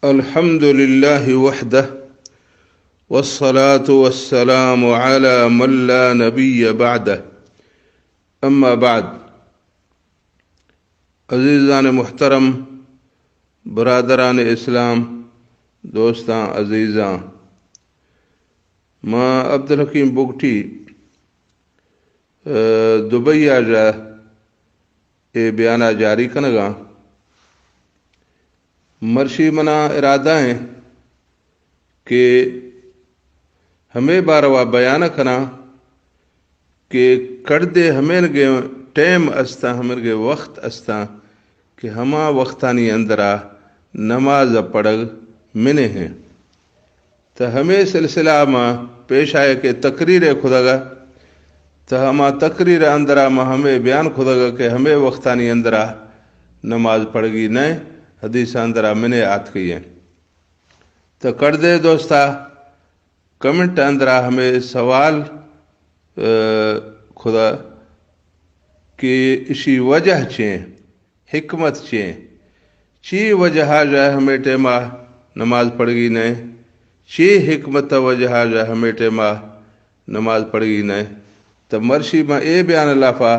الحمد لله وحده، والصلاة والسلام على من لا نبي بعده، أما بعد. عزیزان محترم، برادران اسلام، دوستاں عزیزاں، ما عبدالحکیم بگٹی، ء، دبئی ءَ اے بیان ءَ جاری کنگاں۔ مرشی منا ارادہ ایں کہ ہمے باروا بیان کناں کہ کڑدے ہمینگے ٹیم استاں، ہمینگے وخت استاں کہ ہما وختانی اندرا نماز پڑھگ منع ایں۔ تہ ہمے سلسلہ ما پیش آیگ ءِ تقریر کتگ ءَ، تہ ہما تقریر اندرا ما ہمے بیان کتگ ءَ کہ ہمے وختانی اندرا نماز پڑھگی نہ، حدیث اندرا منع آتکگی ایں۔ تہ کڑدے دوستا کمنٹ اندرا ہمے سوال، ء، کتگ کہ اشی وجہ چے؟ حکمت چے؟ چی وجہ ءَ ژہ ہمے ٹیما نماز پڑھگی نہ؟ چی حکمت ءِ وجہ ءَ ژہ ہمے ٹیما نماز پڑھگی نہ؟ تہ مرشی ما اے بیان لافا،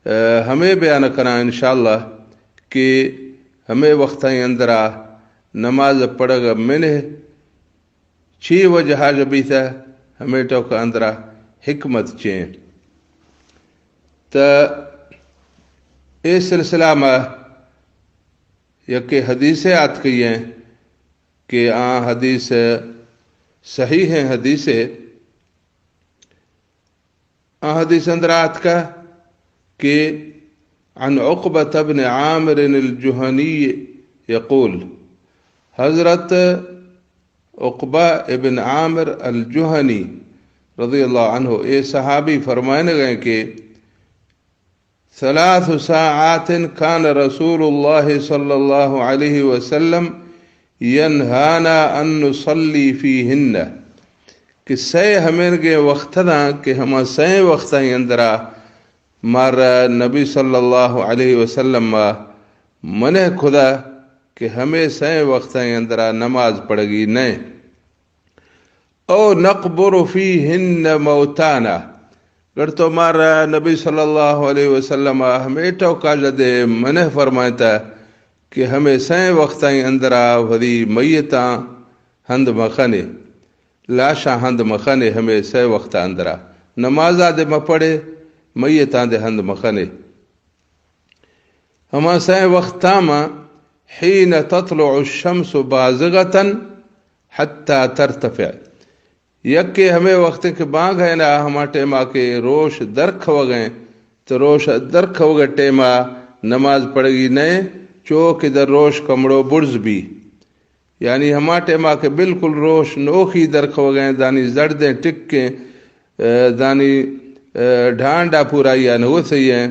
ء، ہمے بیان کناں انشاءاللہ کہ ہمے وختانی اندرا نماز پڑھگ منع، چی وجہ ءَ ژہ بیتہ، ہمے ٹوک اندرا حکمت چے؟ تہ اے سلسلہ ما یکے حدیثے آتکگی ایں کہ آ حدیث صحیح ایں حدیثے۔ آ حدیث اندرا آتکہ کہ عن عقبة بن عامر الجهني يقول، حضرت عقبہ ابن عامر الجهني رضی اللہ عنہ، اے صحابی فرمائنگ ایں کہ ثلاث ساعات كان رسول الله صلى الله عليه وسلم ينهانا أن نصلي فيهن، کہ سئے ہمینگے وخت داں کہ ہما سئے وختانی اندرا مارا نبی صلی اللہ علیہ وسلم ما منع کتگ کہ ہمے سئے وختانی اندرا نماز پڑھگی نہ۔ او نقبر فیہن موتانا، گڑ تو مارا نبی صلی اللہ علیہ وسلم ہمے ٹوکا ژہ دے منع فرمائتا کہ ہمے سئے وختانی اندرا وثی میتاں ہند مخنے، لاشاں ہند مخنے ہمے سئے وختا اندرا، نمازا دے مپڑے، میتاں دے ہند مخنے۔ ہما سئے وخت تاما، حين تطلع الشمس بازغة حتى ترتفع۔ یکے ہمے وخت کہ بانگ ءِ نا، ہما ٹیما کہ روش در کھوگ ءَ، تو روش در کھوگ ءِ ٹیما نماز پڑھگی نئے، چو کہ در روش کمڑو برز بی۔ یعنی ہما ٹیما کہ بالکل روش نوخی در کھوگ ءَ، دانی زڑدیں ٹکیں، ء، دانی، ء، ڈھانڈا پورا یا نوثی ایں،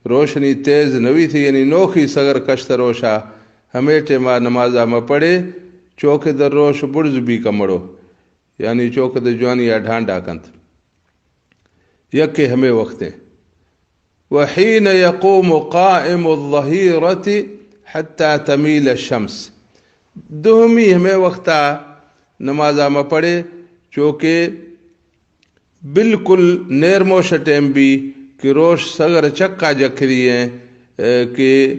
روشنی تیز نوی تھی، یعنی نوخی سگر کشت روشا، ہمے ٹیما نمازا مپڑے، چو کہ در روش برز بی کمڑو، یعنی چو کہ در جوانی آ ڈھانڈا کنت۔ یکے ہمے وخت ایں۔ وحين يقوم قائم الظهيرة حتى تميل الشمس۔ دومی ہمے وختا نمازا مپڑے، چو کہ بالکل نیرموش ٹیم بی کہ روش سگر چکا جکھری ایں، ء، کہ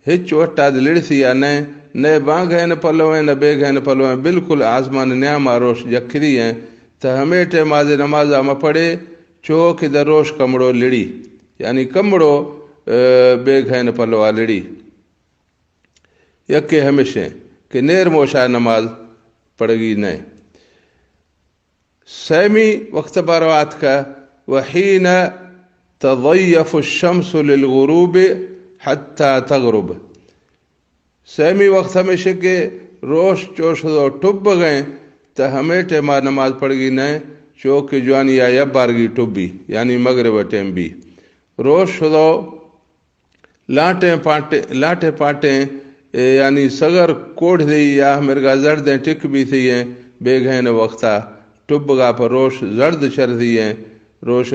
ہچ وٹا دے لڑثی یا نئے، نئے بانگ ءِ نا پلو ایں، نہ بیگ ءِ نا پلو ایں، بالکل آسمان نیاما روش جکھری ایں، تہ ہمے ٹیما دے نمازا مپڑے، چو کہ در روش کمڑو لڑی، یعنی کمڑو، ء، بیگ ءِ نا پلوا لڑی۔ یکے ہمیش ایں کہ نیرموشا نماز پڑھگی نئے۔ سیمی وخت باروا آتکہ، وحين تضيف الشمس للغروب حتى تغرب۔ سیمی وخت ہمیش ایں کہ روش چو شدو ٹبگ ءَ، تہ ہمے ٹیما نماز پڑھگی نئے، چو کہ جوانی آ یبارگی ٹبی، یعنی مغرب ٹیم بی۔ روش شدو لانٹیں پانٹیں، لانٹیں پانٹیں، اے، یعنی سگر کوڑ دی یا ہمرگا زڑدیں ٹک بی تھی ایں، بیگ ءِ نا وختا ٹبگا پہ روش زڑد چر تھی ایں، روش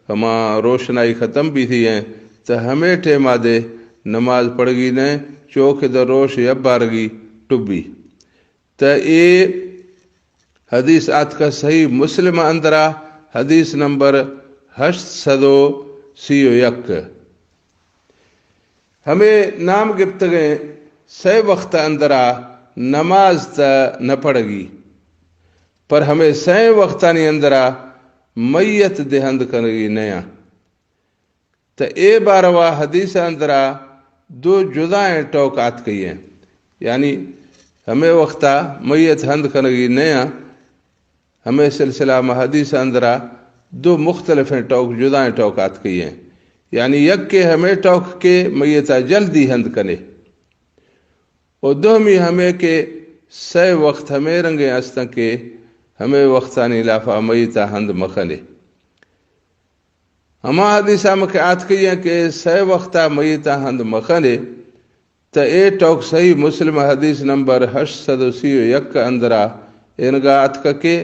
ہما روشنائی ختم بی تھی ایں، تہ ہمے ٹیما دے نماز پڑھگی نئے، چو کہ در روش یبارگی ٹبی۔ تہ اے حدیث آتکہ صحیح مسلم اندرا، حدیث نمبر ہشت سد و سی و یک۔ ہمے نام گپتگیں سئے وخت اندرا نماز تہ نہ پڑگی، پر ہمے سئے وختانی اندرا میت دے ہند کنگی نیاں۔ تہ اے باروا حدیث اندرا دو جدائیں ٹوک آتکئی ہیں۔ یعنی ہمے وختا میت ہند کنگی نیاں، ہمے سلسلہ ما حدیث اندرا دو مختلفیں ٹوک، جدائیں ٹوک آتکئی ہیں۔ یعنی یک کہ ہمے ٹوک کہ میتا جلدی ہند کنے، و دومی ہمے کہ سئے وخت ہمے رنگیں استن کہ ہمے وختانی لافا میتا ہند مکنے۔ ہما حدیث ہم کہ آتکئی ہیں کہ سئے وختا میتا ہند مکنے، تہ اے ٹوک صحیح مسلم حدیث نمبر ہشت سد و سی و یک اندرا اینگا آتکہ کہ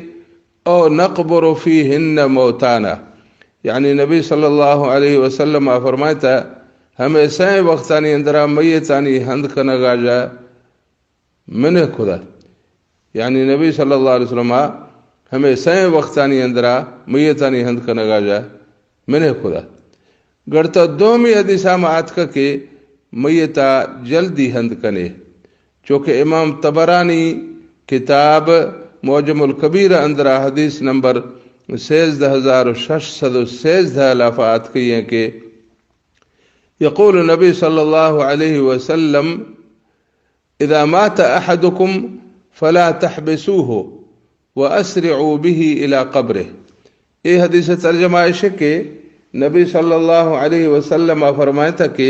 او نقبر فیہن موتانا، یعنی نبی صلی اللہ علیہ وسلم آ فرمائتا، ہمے سئے وختانی اندرا میتانی ہند کنگا جا منہ کھدا۔ یعنی نبی صلی اللہ علیہ وسلم ہمے سئیں وختانی اندرا میتانی ہند کنگا جا منہ کھدا۔ گڑتا دومی حدیثا ما آتکہ کہ میتا جلدی ہند کنے، چونکہ امام طبرانی کتاب معجم الکبیر اندرا حدیث نمبر سیزدہ ہزار و شش سد و سیزدہ لافا آتکئی ہیں کہ یقول النبی صلی اللہ علیہ وسلم، اذا مات احدکم فلا تحبسوه واسرعوا به الى قبره۔ اے حدیث ترجمہ ایش کہ نبی صلی اللہ علیہ وسلم فرمائتا کہ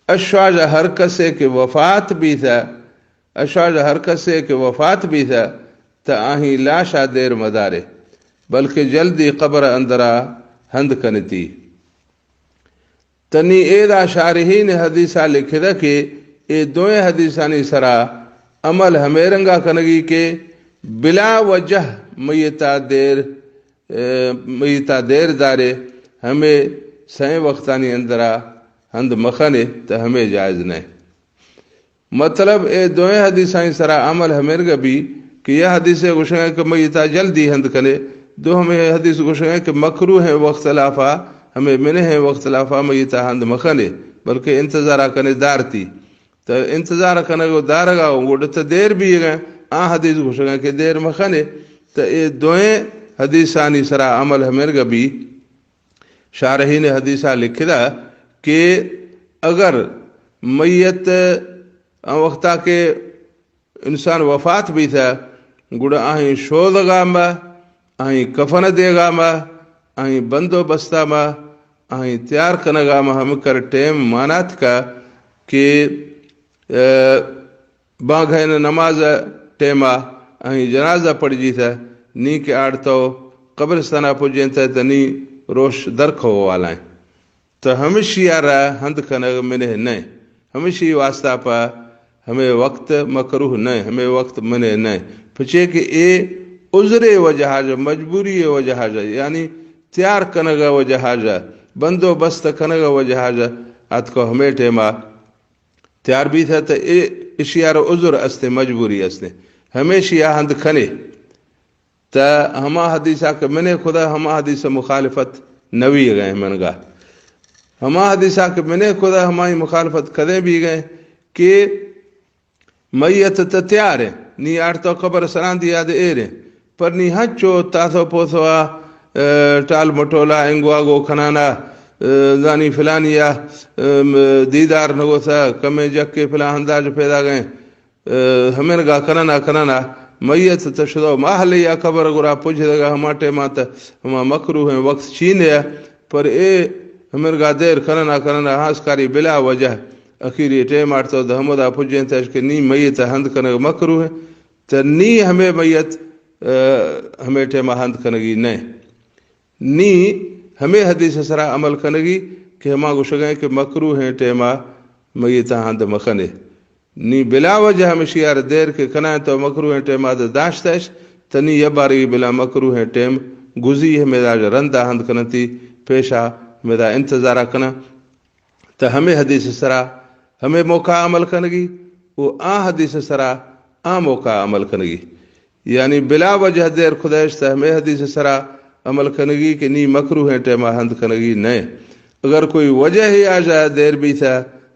اشواج ہر کسے کہ وفات بیتا، اشواج ہر کسے کہ وفات بیتا، تا آہیں لاشا دیر مدارے، بلکہ جلدی قبر اندرا ہند کنتی۔ تنی ایدا شارحین حدیثا لکھدہ کہ اے دوئیں حدیثانی سرا عمل ہمے رنگا کنگی کہ بلا وجہ میتا دیر، اے، میتا دیر دارے، ہمے سئیں وختانی اندرا ہند مخنے، تہ ہمے جائز نہ۔ مطلب، اے دوئیں حدیثانی سرا عمل ہمرگا بی کہ یہ حدیث گوشگا کہ میتا جلدی ہند کنے، دوہمیں حدیث گوشگا کہ مکروہ ہیں وقت لافا، ہمیں منہ ہیں وقت لافا میتا ہند مخنے، بلکہ انتظارا کنے دارتی۔ تہ انتظار کنگ و دارگا و گوڑ تہ دیر بیگا، آ حدیث گوشگا کہ دیر مخنے۔ تہ اے دوئیں حدیثانی سرا عمل ہمرگا بی۔ شارحین حدیثا لکھدہ کہ اگر میت آ وختا کہ انسان وفات بیتہ، گڑا آہیں شودگا ما، آہیں کفن دیگا ما، آہیں بندوبستا ما، آہیں تیار کنگا ما ہمکر ٹیم ماناتکا کہ، اے، بانگھین نماز ٹیما آہیں جنازہ پڑجیتہ، نی کہ آڑتو قبرستانا پجینتہ تہ نی روش درکھو والائیں۔ تہ ہمشی ء را ہند کنگ منہ نہ، ہمشی واسطہ پہ ہمے وقت مکروہ نہ، ہمے وقت منہ نہ، پچے کہ اے عذرے وجہ جا، مجبوری وجہ جا، یعنی تیار کنگ وجہ جا، بندوبست کنگ وجہ جا اتکو ہمے ٹیما تیار بیتہ، تہ اے اشی ء را عذر استے، مجبوری استے، ہمیشی ء ہند کھنے۔ تہ ہما حدیثا کہ منہ کھدا، ہما حدیث مخالفت نوی گئے منگا۔ ہما حدیثا کہ منہ کھدا، ہمائی مخالفت کدے بی گئے کہ میت تہ تیار ہے، نی آڑتو قبر سراندی یاد ایر ہے، پر نی ہنچو تاسو پوسوا، اے، ٹال مٹولا انگواگو کھنانا، اے، زانی فلانی یا، اے، دیدار نگوسا، کمیں جکے فلان انداز پیدا گئے۔ اے، ہمینگا کننا کننا میت تہ شدو ماہلے یا قبر گورا پجدگا، ہما ٹیما تہ ہما مکروہ ہیں وقت چینے، پر اے ہمینگا دیر کننا کننا ہاسکاری بلا وجہ اخیری ٹیم آڑتو دہ ہمودا پجینتش کہ نی میت ہند کنگ مکروہ ہیں، تہ نی ہمے میت، اے، ہمے ٹیما ہند کنگی نہ۔ نی ہمے حدیث سرا عمل کنگی کہ ہما گوشگئے کہ مکروہ ہیں ٹیما میتا ہند مکنے۔ نی بلا وجہ ہمشی ار دیر کہ کنائیں تو مکروہ ہیں ٹیما دہ داشتش، تہ نی یبارگی بلا مکروہ ہیں ٹیم گزی ہمیدا رندا ہند کنتی، پیشا ہمیدا انتظارا کنا۔ تہ ہمے حدیث سرا ہمے موقع عمل کنگی و آ حدیث سرا آ موقع عمل کنگی۔ یعنی بلا وجہ دیر کدہ اش تہ ہمے حدیث سرا عمل کنگی کہ نی مکروہ ٹائما ہند کنگی نئے۔ اگر کوئی وجہ ہی آجا دیر بیثہ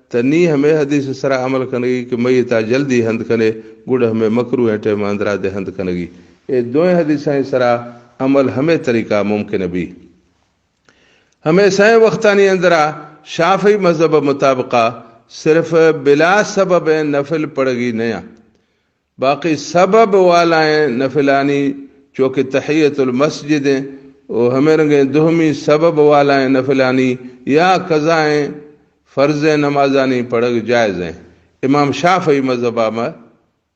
تہ نی ہمے حدیث سرا عمل کنگی کہ میتا جلدی ہند کنے، گڑ ہمے مکروہ ٹائما اندرا دے ہند کنگی۔ اے دوئیں حدیثاں سرا عمل ہمے طریقہ ممکن بی۔ ہمے سئیں وختانی اندرا شافعی مذہب مطابقا صرف بلا سبب نفل پڑگی نیا۔ باقی سبب والائیں نفلانی، چوکہ تحیت المسجد ہیں، و ہمے رنگیں دوہمی سبب والائیں نفلانی یا قضائیں فرض نمازانی پڑگ جائز ہیں۔ امام شافعی مذہبا ما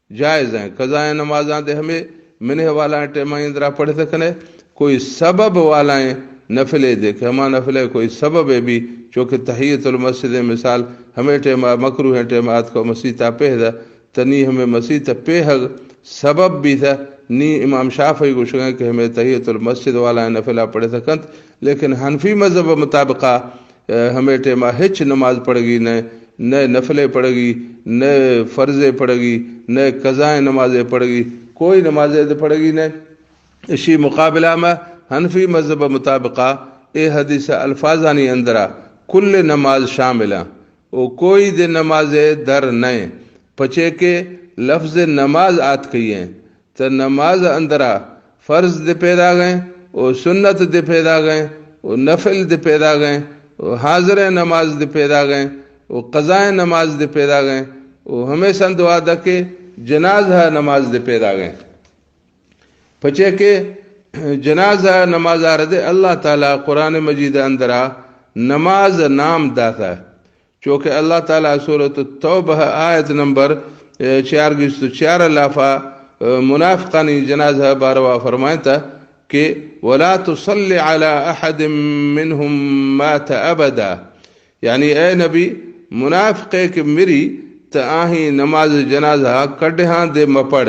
جائز ہیں۔ قضائیں نمازاں دے ہمے منہ والائیں ٹائما اندرا پڑھ سکنے۔ کوئی سبب والائیں نفلے دے کہ ہما نفلے کوئی سبب بھی، چوکہ تحیت المسجد مثال ہمے ٹائما مکروہ ٹائما آتکو مسیتا پیہدہ، تہ نی ہمے مسیت پیہگ سبب بیثہ، نی امام شافعی گوشگیں کہ ہمے تحیت المسجد والا نفلا پڑھ سکنت، لیکن حنفی مذہب مطابقا، اے، ہمے ٹائما ہچ نماز پڑگی نئے، نئے نفلے پڑگی، نئے فرضے پڑگی، نئے قضائیں نمازے پڑگی، کوئی نمازے دے پڑگی نئے۔ اشی مقابلہ ما حنفی مذہب مطابقا اے حدیث الفاظانی اندرا کل نماز شامل ہیں۔ و کوئی دے نماز در نئے، پچے کہ لفظ نماز آتکئی ہیں، تہ نماز اندرا فرض دے پیدا گئے، و سنت دے پیدا گئے، و نفل دے پیدا گئے، و حاضر نماز دے پیدا گئے، و قضائیں نماز دے پیدا گئے، و ہمے سند وعدہ کہ جنازہ نماز دے پیدا گئے۔ پچے کہ جنازہ نماز آردے اللہ تعالی قرآن مجید اندرا نماز نام داتا۔ چوکہ اللہ تعالی سورۃ التوبہ آیت نمبر، اے، چیار گیست و چیار لافا، اے، منافقانی جنازہ باروا فرمائتا کہ ولا تصل علی احد منهم مات ابدا، یعنی اے نبی، منافقے کہ مری تہ آہی نماز جنازہ کڈہاں دے مپڑ۔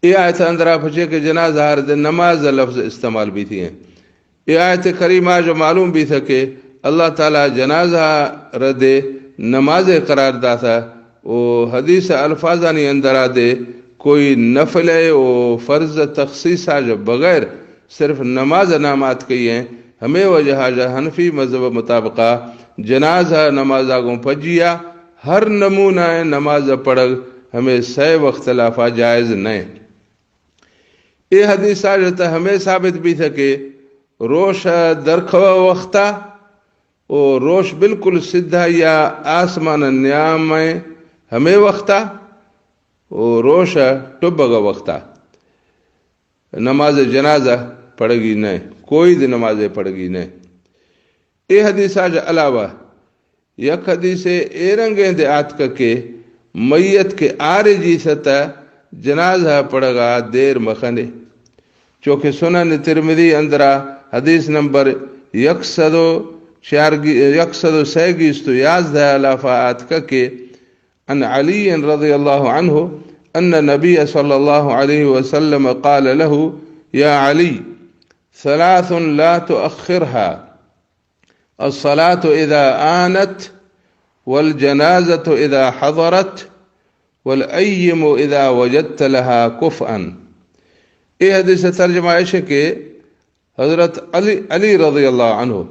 اے آیت اندرا پچے کہ جنازہ آردے نماز لفظ استعمال بیتی ہیں۔ اے آیت کریمہ جو معلوم بیتا کہ اللہ تعالی جنازہ ردے نماز قرار داتا و حدیث الفاظانی اندرا دے کوئی نفل و فرض تخصیص جو بغیر صرف نماز نام آتکئی ہیں۔ ہمے وجہ جا حنفی مذہب مطابقا جنازہ نمازا گوں پجیا ہر نمونہ نماز پڑگ ہمے سئے وقت لافا جائز نئے۔ اے حدیث آ جتا ہمے ثابت بیتا کہ روش درکھوا وقتا و روش بالکل سدھا یا آسمان نیام ہمے وقتا و روش ٹبگا وقتا۔ نماز جنازہ پڑگی نئے، کوئی دی نماز پڑگی نئے۔ اے حدیث آ جا علاوہ یک حدیث اے رنگیں دے آتکا کہ میت کہ آرے جی ستا جنازہ پڑگا دیر مخنے۔ چوکہ سنن ترمذی اندرا حدیث نمبر یک سد و چار گی-، یک سد و سئے گیست و یازدہ لافا آتکا کہ عن علي رضي الله عنه أن النبي صلى الله عليه وسلم قال له: يا علي، ثلاث لا تؤخرها، الصلاة إذا آنت، والجنازة إذا حضرت، والأيم إذا وجدت لها كفءا۔ اے حدیث ترجمہ ایش کہ حضرت علی، علی رضی اللہ عنہ،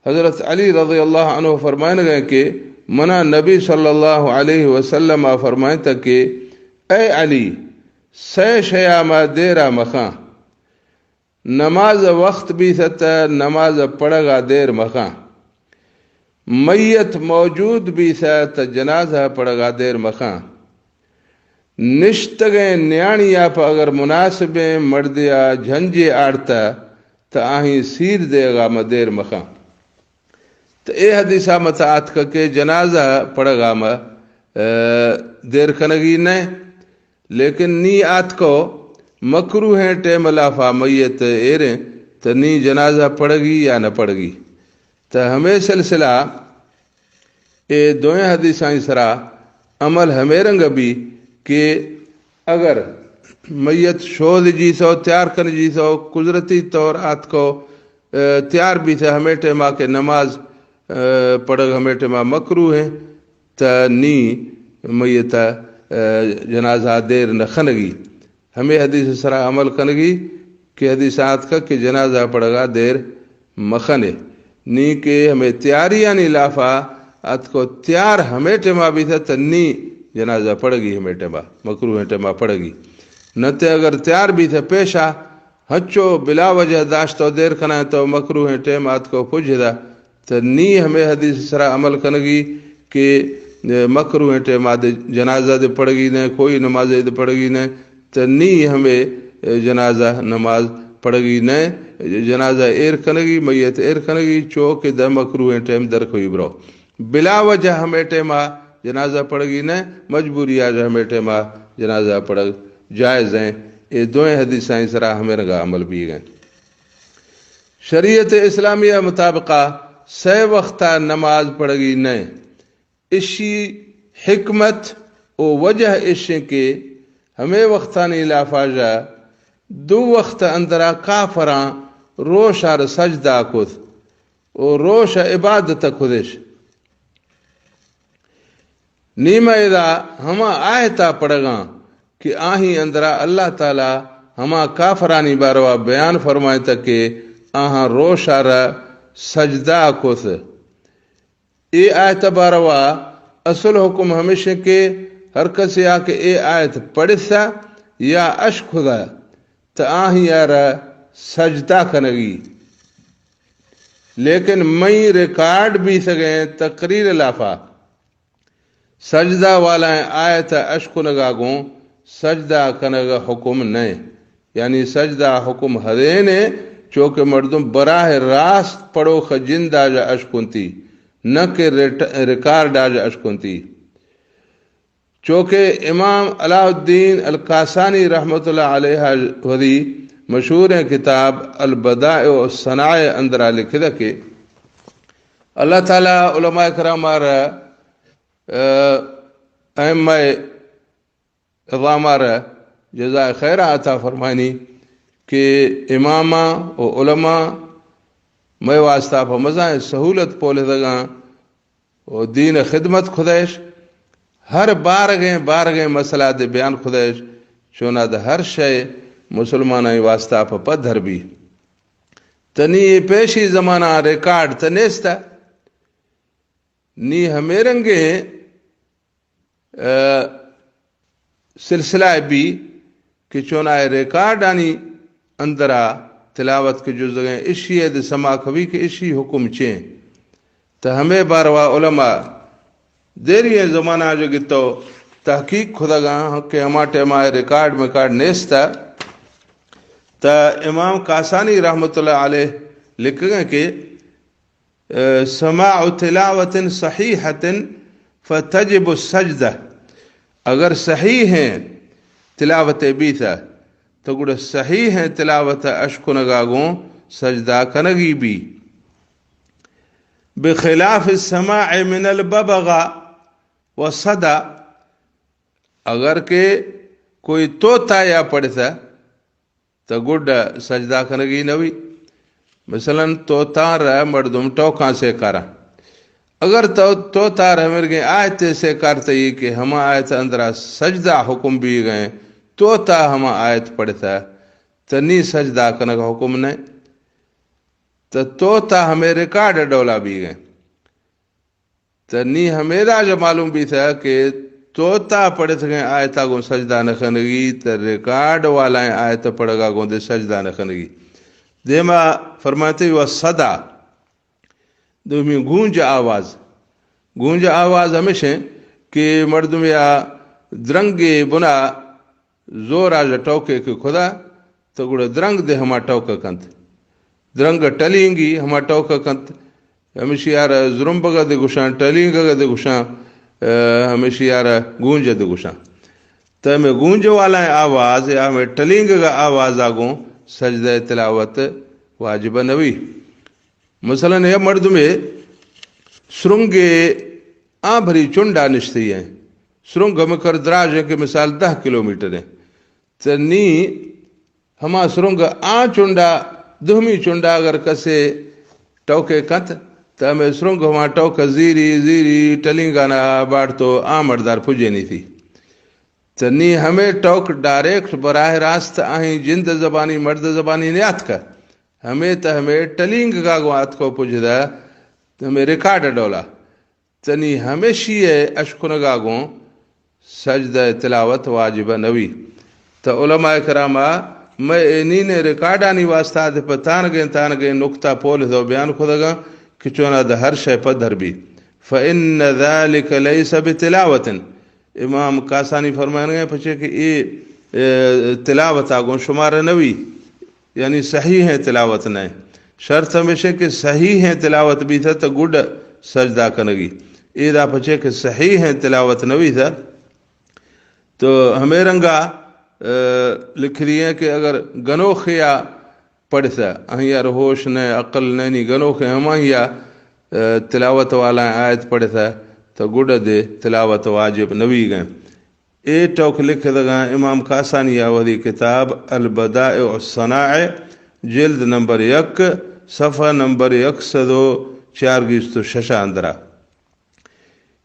حضرت علی رضی اللہ عنہ فرمائن گئے کہ منا نبی صلی اللہ علیہ وسلم آ فرمائن تھا کہ اے علی، سئے شیا ما دیرا مخاں، نماز وقت بیثہ تہ نماز پڑگا دیر مخاں، میت موجود بیثہ تہ جنازہ پڑگا دیر مخاں۔ نشتگیں نیاڑی ء پہ اگر مناسبیں مردے ء جھنجے آڑتہ تہ آہیں سیر دیگ ء مہ دیر مخاں۔ تہ اے حدیث ء مہ تہ آتکہ کہ جنازہ پڑگ ء مہ، ء، دیر کنگی نہ، لیکن نی آتکو مکروہیں ٹیم لافا میت ایریں تہ نی جنازہ پڑگی یا نہ پڑگی۔ تہ ہمے سلسلہ اے دوئیں حدیثانی سرا عمل ہمے رنگ بی کہ اگر میت شود جیسو، تیار کن جیسو، قدرتی طور آتکو، ء، تیار بیثہ ہمے ٹیما کہ نماز، ء، پڑھگ ہمے ٹیما مکروہ ہیں، تہ نی میت جنازہ دیر نہ کنگی۔ ہمے حدیث سرا عمل کنگی کہ حدیث آتکا کہ جنازہ پڑھگا دیر مکنے۔ نی کہ ہمے تیاریانی لافا اتکو، تیار ہمے ٹیما بیتا تنی جنازہ پڑھگی، ہمے ٹیما، مکروہ ٹیما پڑھگی۔ نہ تے اگر تیار بیتا پیشا، ہنچو بلا وجہ داشتو دیر کنائیں تو مکروہ ٹیم آتکو پجدا، تہ نی ہمے حدیث سرا عمل کنگی کہ مکروہ ٹیما دے جنازہ دے پڑھگی نہ، کوئی نماز دے پڑھگی نہ، تہ نی ہمے جنازہ نماز پڑھگی نہ، جنازہ ایر کنگی، میت ایر کنگی، چو کہ دہ مکروہ ٹیم در کوئی برو۔ بلا وجہ ہمے ٹیما جنازہ پڑھگی نہ، مجبوری آ ہمے ٹیما جنازہ پڑھگ جائز ہیں۔ اے دوئیں حدیثاں سرا ہمے رنگا عمل بیگیں۔ شریعت اسلامیہ مطابقہ سئے وختا نماز پڑھگی نئے۔ اشی حکمت و وجہ اشیں کہ ہمے وختانی لافاژہ دو وخت اندرا کافراں روشار سجدہ کت و روش عبادت کتش۔ نی ما ادا ہما آیتا پڑھگاں کہ آہی اندرا اللہ تعالی ہما کافرانی باروا بیان فرمائتا کہ آہاں روشارا سجدہ کت۔ اے آیت باروا اصل حکم ہمیش کہ ہر کسے آ کہ اے آیت پڑھسا یا اشکدا تہ آہی آرا سجدہ کنگی۔ لیکن مئی ریکارڈ بیتگیں تقریر لافا سجدہ والائیں آیت اشکنگا گوں سجدہ کنگ حکم نئے، یعنی سجدہ حکم ہدینے، چوکہ مردم براہ راست پڑوخ جندا جا اشکنتی، نہ کہ ریٹ-، ریکارڈا جا اشکنتی۔ چوکہ امام علاء الدین الکاسانی رحمت اللہ علیہ وثی مشہوریں کتاب البدائع والصنائع اندرا لکھدا کہ اللہ تعالی علماء کرام آرا، ائمہ عظام آرا جزائے خیرا عطا فرمانی کہ اماماں و علماء مئے واسطہ پہ مزائیں سہولت پولدگاں و دین خدمت کتش، ہر بارگیں بارگیں مسئلہ دے بیان کتش، چونا دے ہر شے مسلمانانی واسطہ پہ پدھر بی۔ تنی اے پیشی زمانہ ریکارڈ تہ نیستا۔ نی ہمے رنگیں، آ، سلسلہ بی کہ چونائے ریکارڈانی اندرا تلاوت کہ جزگیں اشی ء دے سما کبی کہ اشی حکم چیں۔ تہ ہمے باروا علماء دیری زمانہ جو گتو تحقیق کھدگاں کہ ہما ٹیما ریکارڈ میکارڈ نیستا۔ تہ امام کاسانی رحمت اللہ علیہ لکھگیں کہ سماع تلاوة صحيحة فتجب السجدة۔ اگر صحیح ہیں تلاوت بیتا تو گڑا صحیح ہیں تلاوت اشکنگا گوں سجدہ کنگی بی۔ بخلاف السماع من الببغاء والصدى، اگر کہ کوئی طوطا یا پڑھتا تو گڈ سجدہ کنگی نہ بی۔ مثلاً طوطاں را مردم ٹوکاں سے کارا۔ اگر تو طوطا را مرگیں آیت سے کارتئی کہ ہما آیت اندرا سجدہ حکم بیگیں، طوطا ہما آیت پڑھتا، تو نی سجدہ کنگ حکم نہ۔ تو طوطا ہمے ریکارڈ ڈولا بیگیں۔ تہ نی ہمیدا جا معلوم بیتہ کہ طوطا پڑھتگیں آیتا گوں سجدہ نہ کنگی، تہ ریکارڈ والائیں آیت پڑھگا گوں دے سجدہ نہ کنگی۔ دیما فرمائتے و صدا، دومی گونج آواز۔ گونج آواز ہمیش ہیں کہ مردم یا درنگے بنا زور آ ٹوکے کہ کھدا تو گڑا درنگ دے ہما ٹوکا کنت۔ درنگ ٹلینگی ہما ٹوکا کنت۔ ہمیشی آرا زرمبگا دے گشاں، ٹلینگا دے گشاں، آ، ہمیشی آرا گونجا دے گشاں۔ تو ہمیں گونج والا آواز یا ہمیں ٹلینگا آواز آگوں سجدہ تلاوت واجب نوی۔ مثلاً یا مردمے سرنگے آ بھری چنڈا نشتی ہیں۔ سرنگ ہمیں کر دراج ہیں کہ مثال دہ کلومیٹر ہیں۔ تو نی ہما سرنگ آ چنڈا، دومی چنڈا اگر کسے ٹوکے کنت، تو ہمیں سرنگ ہما ٹوکا زیری، زیری، ٹلینگانا باڑ تو آ مردار پجینی تھی۔ تہ نی ہمے ٹوک ڈائریکٹ براہ راست آہیں جند زبانی، مرد زبانی نیاتکہ۔ ہمے تہ ہمے ٹلینگگا گوں آتکو پجدہ، ہمے ریکارڈ ڈولا۔ تہ نی ہمیشی اشکنگا گوں سجدہ تلاوت واجب نوی۔ تہ علماء کراما مئے اے نین ریکارڈانی واسطہ دے پہ تانگیں تانگیں نکتہ پول دو بیان کھدگاں کہ چونا دہ ہر شے پدر بی۔ فإن ذلك ليس بتلاوة۔ امام کاسانی فرمائنگے پچے کہ اے، اے، تلاوت آگوں شمار نوی، یعنی صحیح ہیں تلاوت نہ۔ شرط ہمیشہ کہ صحیح ہیں تلاوت بیتہ تہ گڈ سجدہ کنگی۔ اے دا پچے کہ صحیح ہیں تلاوت نوی تہ تو ہمے رنگا، اے، لکھ دیئے کہ اگر گنوخیا پڑھثہ، آہیا ہوش نہ، عقل نہ، نی گنوخے ہماہیا، اے، تلاوت والا آیت پڑھثہ، تو گڈ دے تلاوت واجب نوی گئے۔ اے ٹوک لکھدگاں امام کاسانی آ وثی کتاب البدائع الصنائع، جلد نمبر یک، صفحہ نمبر یک سد و چار گیست و شش اندرا۔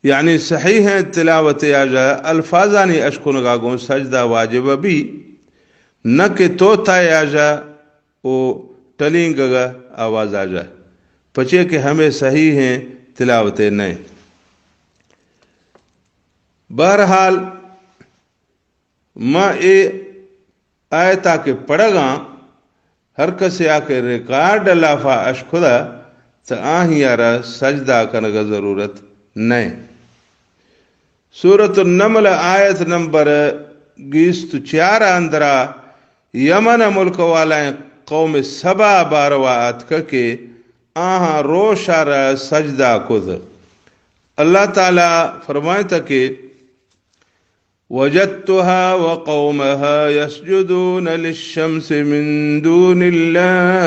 یعنی صحیح ہیں تلاوت آجا الفاظانی اشکنگا گوں سجدہ واجب بی، نہ کہ توتا آجا او ٹلینگگا آواز آجا، پچے کہ ہمے صحیح ہیں تلاوت نئے۔ بہرحال، ما اے آیتا کہ پڑھگاں، ہر کسے آ کہ ریکارڈ لافا اشکدہ، تہ آہیا را سجدہ کنگا ضرورت نئے۔ سورۃ النمل آیت نمبر گیست چار اندرا یمن ملک والائیں قوم سبا باروا آتکہ کہ آہاں روشا را سجدہ کث۔ اللہ تعالی فرمائتہ کہ وجدتها وقومها يسجدون للشمس من دون الله۔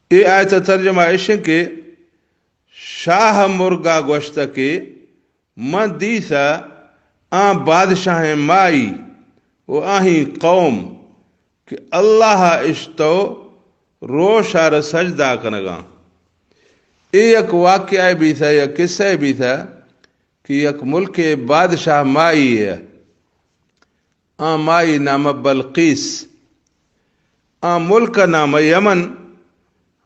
اے آیت ترجمہ اشیں کہ شاہ مرگا گوشتہ کہ من دیثہ آں بادشاہیں مائی و آہیں قوم کہ اللہ اشتو روشا را سجدہ کنگاں۔ اے یک واقعہ بیثہ، یک قصہ بیثہ کہ یک ملک بادشاہ مائی ہے۔ آں مائی نام بلقیس۔ آں ملک نام یمن۔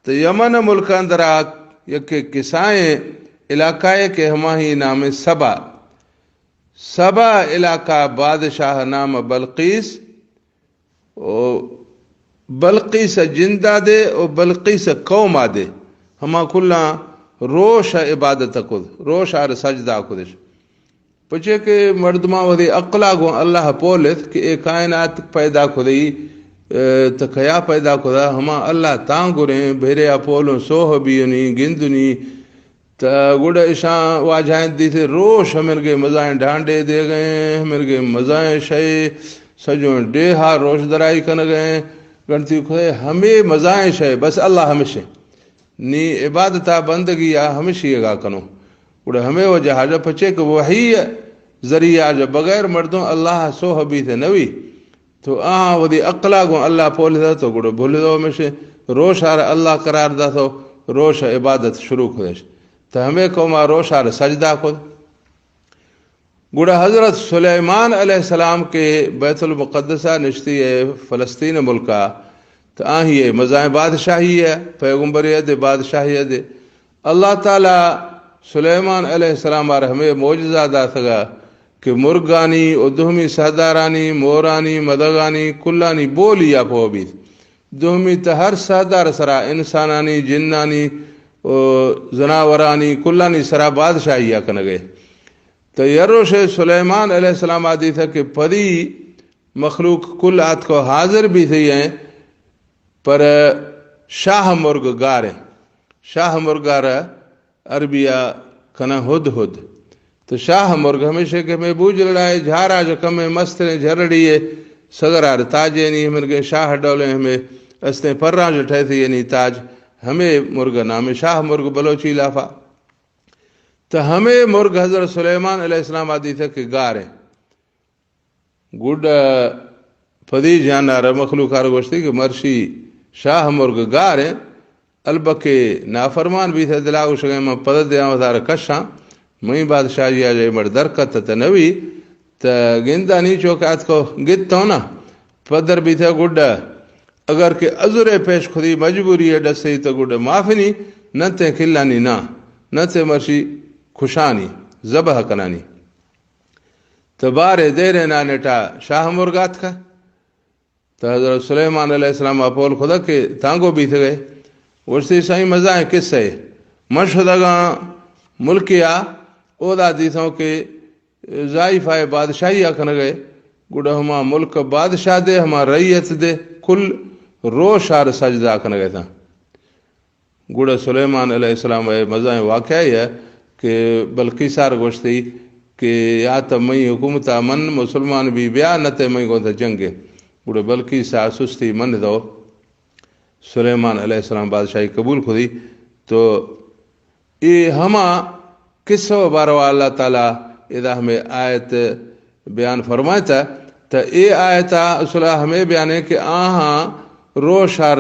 تو یمن ملک اندرا یک کسائیں علاقہ ہے کہ ہماہی نام سبا۔ سبا علاقہ بادشاہ نام بلقیس۔ او بلقیس جندا دے او بلقیس قوما دے، ہما کلاں روش عبادت کث، روش آر سجدہ کثش۔ پچے کہ مردماں وثی عقلا گوں اللہ پولث کہ اے کائنات پیدا کثئی، اے، تہ کیا پیدا کثہ؟ ہما اللہ تاں گریں، بھیرے آ پولوں سوہ بیونی، گندنی، تہ گڑا اشاں واجہائیں دیثے روش ہمرگے مزائیں ڈھانڈے دیگئیں، ہمرگے مزائیں شئے، سجوں ڈیہا روش درائی کنگئیں، گنتی کھے ہمے مزائیں شئے، بس اللہ ہمشیں۔ نی عبادتا بندگیا ہمشیگا کنوں۔ گڑا ہمے وجہا جا پچے کہ وحی ذریعہ جا بغیر مردم اللہ سوہ بیثے نوی۔ تو آ وثی عقلا گوں اللہ پولثہ تو گڑا بھلدو ہمشیں۔ روش آر اللہ قرار داثو، روش عبادت شروع کثش۔ تہ ہمے قوما روشا را سجدہ کث۔ گڑا حضرت سلیمان علیہ السلام کہ بیت المقدسا نشتی ہے فلسطین ملکا، تہ آہی ہے مزائیں بادشاہی ہے، پیغمبری ہے دے، بادشاہی ہے دے۔ اللہ تعالی سلیمان علیہ السلام آر ہمے معجزہ داثگا کہ مرگانی و دومی سہدارانی، مورانی، مدغانی، کلانی بولی آ پوہ بیث۔ دومی تہ ہر سہدار سرا انسانانی، جنانی و زناورانی، کلانی سرا بادشاہیا کنگئے۔ تہ یروشے سلیمان علیہ السلام آ دیثہ کہ پدی مخلوق کل آتکو حاضر بیثئی ہیں، پر شاہ مرگ گاریں۔ شاہ مرگا را عربیا کناں ہدہد۔ تو شاہ مرگ ہمیشہ کہ ہمے بوجلڑائے جھارا جا کمیں مستریں جھرڑی ہے، سگرار تاجے نی ہمرگیں شاہ ڈولیں ہمے استیں پراں جا ٹھیثی یعنی تاج، ہمے مرگ نام شاہ مرگ بلوچی لافا۔ تو ہمے مرگ حضرت سلیمان علیہ السلام آ دیثہ کہ گاریں۔ گڈ پدی جانا را مخلوق آر گوشتی کہ مرشی شاہ مرگ گاریں، البکہ نافرمان بیثہ دلا گوشگیں من پد دیاں وثار کشاں، مئی بادشاہی ءَ جے مڑ درکت تہ نوی، تہ گندانی چوک اتکو گتو نا، پدر بیتہ گڈا۔ اگر کہ عذرے پیش کھدی، مجبوری ءِ ڈسئی، تہ گڈا معافی نی، نہ تے کلانی نا، نہ تے مرشی کشانی، ذبح کنانی۔ تہ بارے دیرے نانٹا شاہ مرگ آتکہ۔ تہ حضرت سلیمان علیہ السلام ءَ پول کھدا کہ تانگو بیتگئے؟ گوشتی، سائیں، مزائیں قصہ ئے۔ من شدگاں ملکے آ، اودا دیتوں کہ زائیفہ بادشاہی آ کنگئے، گڑا ہما ملک بادشاہ دے، ہما رعیت دے، کل روش آر سجدہ کنگئے تاں۔ گڑا سلیمان علیہ السلام ءِ مزائیں واقعہ ئے کہ بلقیس ءَ گوشتی کہ یا تہ مئی حکومت ءَ من مسلمان بی بیا، نہ تہ مئی گوں تہ جنگ ئے۔ گڑا بلقیس ءَ سستی من دو سلیمان علیہ السلام بادشاہی قبول کھدی۔ تو اے ہما قصہ ءِ باروا اللہ تعالی ادا ہمے آیت بیان فرمائتا۔ تہ اے آیت ءِ اصل ءَ ہمے بیان ئے کہ آہاں روش آر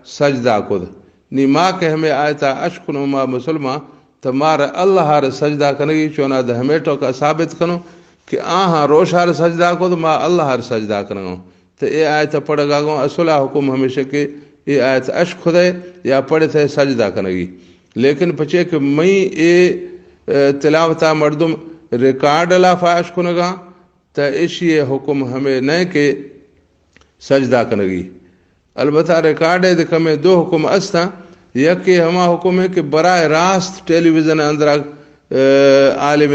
سجدہ کد۔ نی ما کہ ہمے آیت ءَ اشکنوں ما مسلمان، تہ مار اللہ آر سجدہ کنگی، چونا دہ ہمے ٹوکا ثابت کنوں کہ آہاں روش آر سجدہ کد، ما اللہ آر سجدہ کنگوں۔ تہ اے آیت ءِ پڑھگا گوں اصل ءَ حکم ہمیشہ کہ اے آیت اش کھدے یا پڑھتے سجدہ کنگی۔ لیکن پچے کہ مئی اے، اے، تلاوت ءَ مردم ریکارڈ لافا اش کنگا، تہ ایشی ءِ حکم ہمے نہ کہ سجدہ کنگی۔ البتہ ریکارڈ ءِ دے کمیں دو حکم استاں۔ یکے ہما حکم ئے کہ براہ راست ٹیلی ویژن اندرا، اے، عالم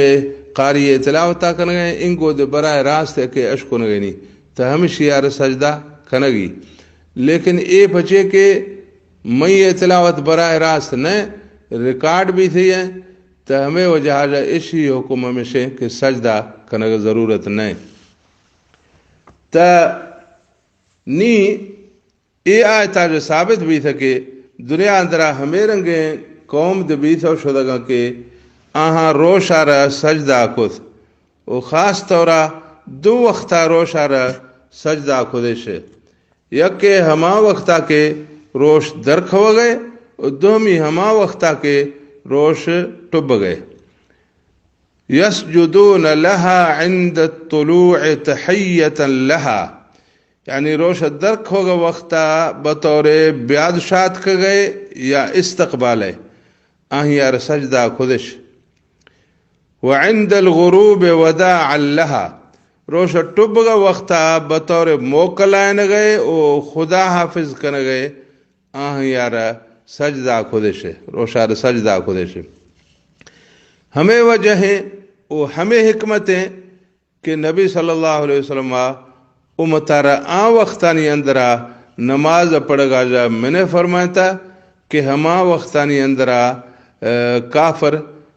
قاری تلاوت ءَ کنگے، انگو دے براہ راست کہ اش کنگے نی، تہ ہمشی آر سجدہ کنگی۔ لیکن اے پچے کہ مئی تلاوت براہ راست نہ، ریکارڈ بیتئی ئے، تہ ہمے وجہ ءَ ایشی حکم ہمیشہ کہ سجدہ کنگ ضرورت نہ۔ تہ نی اے آیت ءَ جو ثابت بیتہ کہ دنیا اندرا ہمے رنگیں قوم دے بیتہ و شدگاں کہ آہاں روش آرا سجدہ کت و خاص طورا دو وختا روش آرا سجدہ کدش۔ یکے ہما وختا کہ روش درکھوگئے و دومی ہما وختا کہ روش ٹبگئے۔ یسجدون لها عند الطلوع تحیة لها، یعنی روش درکھوگ وختا بطور بیاد شاتکگئے یا استقبالئے، آہیار سجدہ کدش۔ وعند الغروب وداعا لها، روش ٹبگ وختا بطور موکلائنگئے و خدا حافظ کنگئے، آہیار سجدہ کدش، روشار سجدہ کدش۔ ہمے وجہ ایں و ہمے حکمت ایں کہ نبی صلی اللہ علیہ وسلم ءَ امتارا آ وختانی اندرا نماز پڑھگا جا منع فرمائتا کہ ہما وختانی اندرا، اے، کافر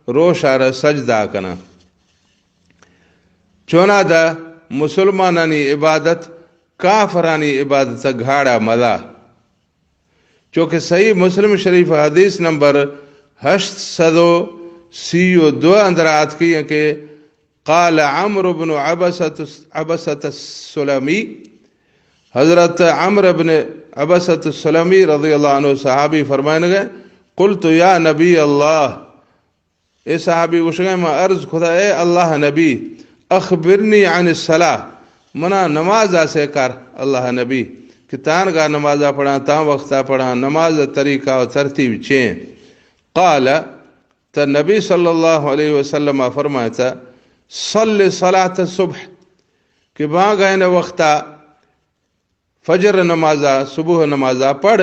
روشار سجدہ کنا۔ چونا دا مسلمانانی عبادت کافرانی عبادت گھاڑا مدا۔ چونکہ صحیح مسلم شریف حدیث نمبر ہشت سد و سی و دو اندر آتکی ہیں کہ قال عمرو بن عبسة، عبسة السلمی، حضرت عمرو بن عبسة السلمی رضی اللہ عنہ صحابی فرمائنگے، قلت یا نبی اللہ، اے صحابی گوشگے، ما عرض کھدا، اے اللہ نبی، اخبرنی عن الصلاة، منا نماز آسے کار، اللہ نبی، کہ تانگا نمازا پڑھاں، تان وقتا پڑھاں، نماز طریقہ و ترتیب چیں؟ قال، تہ نبی صلی اللہ علیہ وسلم فرمائتا، صل صلاة الصبح، کہ بانگائن وقتا فجر نمازا، صبح نمازا پڑھ،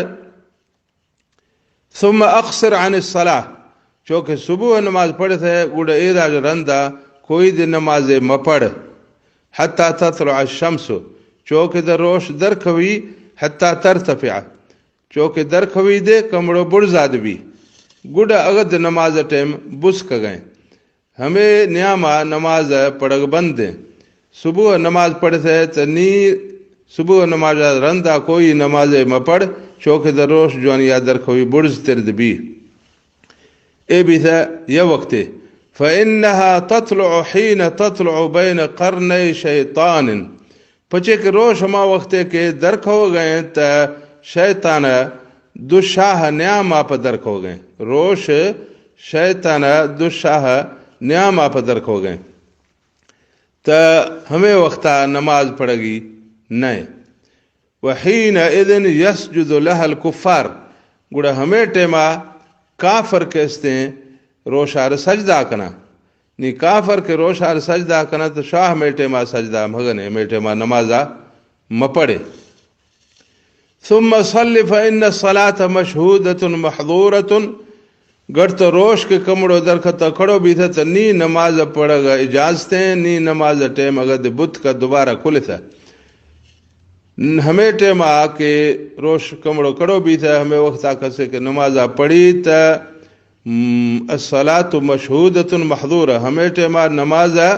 ثم اقصر عن الصلاة، چونکہ صبح نماز پڑھتے گڑا ایدا رندا کوئی دی نماز مپڑھ، حتی تطلع الشمس، چونکہ در روش درکھوی، حتی ترتفع، چونکہ درکھوی دے کمڑو بڑزاد بی، گڑا اگد نماز ٹائم بس کگئے۔ ہمے نیاما نماز پڑھگ بند ایں۔ صبح نماز پڑھتے تہ نی صبح نماز رندا کوئی نماز مپڑھ، چونکہ در روش جوانیا درکھوی بڑز ترد بی۔ اے بیتہ یہ وقتے، فإنها تطلع حين تطلع بين قرني شيطان، پچے کہ روش ہما وختے کہ درکھوگئے تہ شیطان دو شاہ نیاما پہ درکھوگئے۔ روش شیطان دو شاہ نیام آپ درکھوگیں، تا ہمے وقتا نماز پڑھگی نئے۔ وحینئذ یسجد لها الکفار، گڑا ہمے ٹیما کافر کہ استیں روشار سجدہ کنا۔ نی کافر کہ روشار سجدہ کنا تو شاہ ہمے ٹیما سجدہ مگنے، ہمے ٹیما نمازا مپڑے۔ ثم صل فإن الصلاة مشهودة محظورة، گڑت روش کہ کمڑو درکھتا کھڑو بیتا تو نی نماز پڑھگا اجازتیں، نی نماز ٹیم اگد بت کا دوبارہ کھلتا۔ ہمے ٹیما کہ روش کمڑو کھڑو بیتا، ہمے وقتا کسے کہ نمازا پڑھی تا، م، الصلاة مشهودة محظورة، ہمے ٹیما نمازا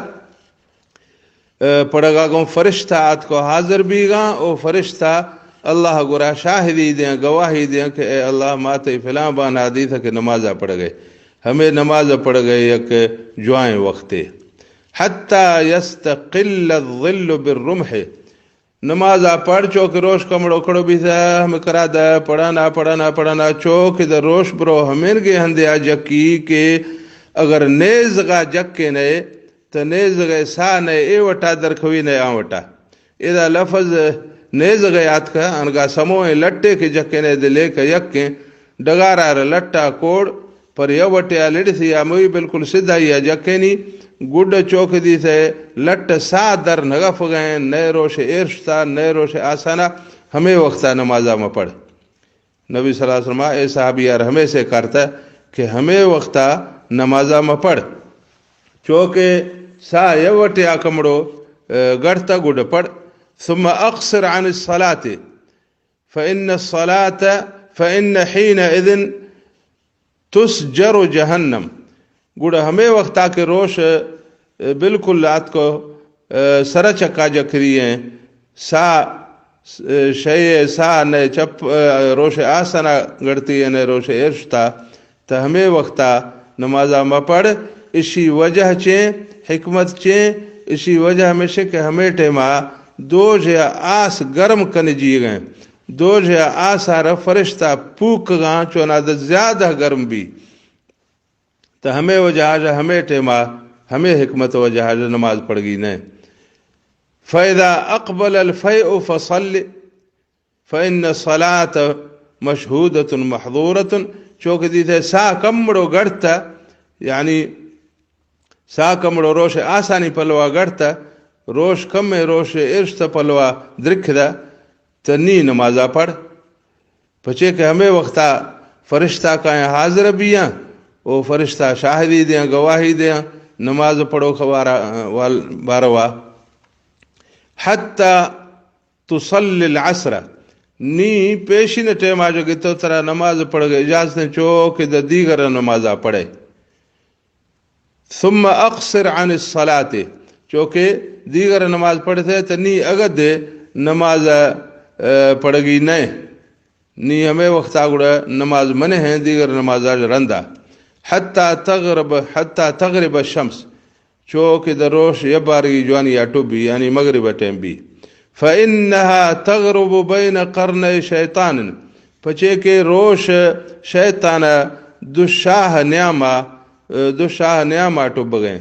پڑھگا گوں فرشتہ آتکو حاضر بیگاں، او فرشتہ اللہ گورا شاہدی دیاں، گواہی دیاں کہ اے اللہ، ما تئی فلاں بان حدیث کہ نمازا پڑھگئے، ہمے نماز پڑھگئے یک جوائیں وقتے۔ حتی یستقل الظل بالرمح، نمازا پڑھ چو کہ روش کمڑو کھڑو بیتا، ہمے کرا دا پڑھانا، پڑھانا، پڑھانا، چو کہ دا روش برو ہمینگے ہندے آ جکی کہ اگر نیزگا جکے نئے، تو نیزگئے ساہ نئے اے وٹا درکھوی نئے آ وٹا۔ ادا لفظ نیزگئے آتکا، انگا سموئیں لٹے کہ جکے نئے دلے کہ یکیں ڈگارا را لٹا کوڑ، پر یو وٹے آ لڑسی آ موئی بالکل سدھائی آ جکینی، گڈ چوک دیسے لٹ ساہ در نگفگئیں، نئے روش ایرشتا، نئے روش آسانا، ہمے وقتا نمازا مپڑھ۔ نبی صلی اللہ علیہ وسلم اے صحابی یار ہمے سے کرتا کہ ہمے وقتا نمازا مپڑھ۔ چوکہ ساہ یو وٹے آ کمڑو، اے، گڑتا گڈ پڑھ۔ ثم اقصر عن الصلاة فإن الصلاة، فإن حينئذ تسجر جهنم۔ گڑا ہمے وقتا کہ روش، اے، بالکل آتکو، اے، سر چکا جکری ہیں، سا، اے، شے سا نئے چپ، اے، روش آسنا گڑتی ہیں، نئے روش ارشتا، تا ہمے وقتا نمازا مپڑھ۔ اشی وجہ چیں، حکمت چیں، اشی وجہ ہمیشہ کہ ہمے ٹیما دوژ آس گرم کنجی گئے۔ دوژ آسا را فرشتہ پوکگاں، چونا دا زیادہ گرم بی۔ تو ہمے وجہ جا ہمے ٹیما، ہمے حکمت وجہ جا نماز پڑھگی نئے۔ فإذا أقبل الفيء فصل فإن الصلاة مشهودة محظورة۔ چوکہ دیتے ساہ کمڑو گڑتا، یعنی ساہ کمڑو روش آسانی پلوا گڑتا، روش کمے روش ارشت پلوا درکھ دا، تو نی نمازا پڑھ۔ پچے کہ ہمے وقتا فرشتہ کائیں حاضر بیاں، او فرشتہ شاہدی دیاں، گواہی دیاں، نماز پڑھو خبارا، وال-، باروا۔ حتی تصلی العصر، نی پیشین ٹیما جو گتو ترا نماز پڑھگئے اجازت ہیں، چو کہ دا دیگر نمازا پڑھے۔ ثم اقصر عن الصلاة، چوکہ دیگر نماز پڑھتے تو نی اگد نماز، اے، پڑھگی نئے۔ نی ہمے وقتا گڑا نماز منع ہیں، دیگر نماز آج رندا۔ حتی تغرب، حتی تغرب الشمس، چو کہ در روش یبارگی جوانی آ ٹوبی، یعنی مغرب ٹیم بی۔ فإنها تغرب بين قرني شيطان، پچے کہ روش شیطان دو شاہ نیاما، دو شاہ نیاما ٹوبگیں۔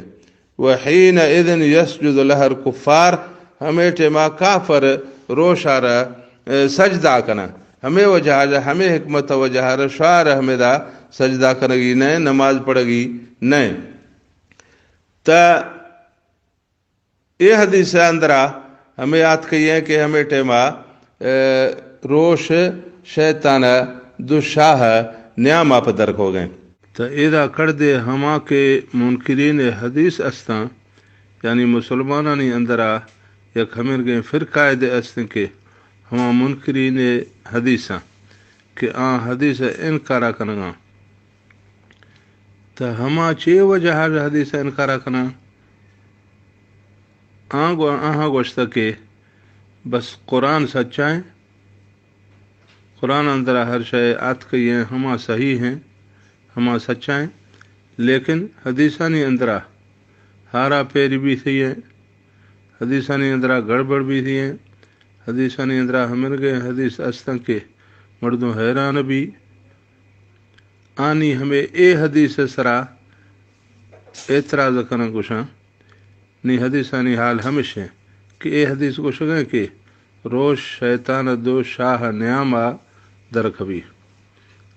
وحينئذ يسجد لها الكفار، ہمے ٹیما کافر روشارا، اے، سجدہ کنا۔ ہمے وجہ جا، ہمے حکمت وجہ را شوار ہمیدا سجدہ کنگی نئے، نماز پڑھگی نئے۔ تا اے حدیث اندرا ہمے آتکئی ہیں کہ ہمے ٹیما، اے، روش شیطان دو شاہ نیاما پہ درکھوگیں۔ تا ایدا کڑدے ہما کہ منکرین حدیث استاں، یعنی مسلمانانی اندرا یک ہمرگیں فرقہ دے استیں کہ ہما منکرین حدیثاں کہ آ حدیث انکارا کنگاں۔ تا ہما چے وجہ حدیث انکارا کناں؟ آ گو-، آہاں گوشتہ کہ بس قرآن سچائیں، قرآن اندرا ہر شے آتکئی ہیں، ہما صحیح ہیں، ہما سچائیں، لیکن حدیثانی اندرا ہارا پیری بیثی ہیں، حدیثانی اندرا گڑبڑ بیثی ہیں، حدیثانی اندرا ہمرگیں حدیث استاں کہ مردم حیران بی۔ آنی ہمے اے حدیث سرا اعتراض کناں گوشاں، نی حدیثانی حال ہمش ایں کہ اے حدیث گوشگ ایں کہ روش شیطان ءِ دو شاہ ءِ نیام ءَ درکبی۔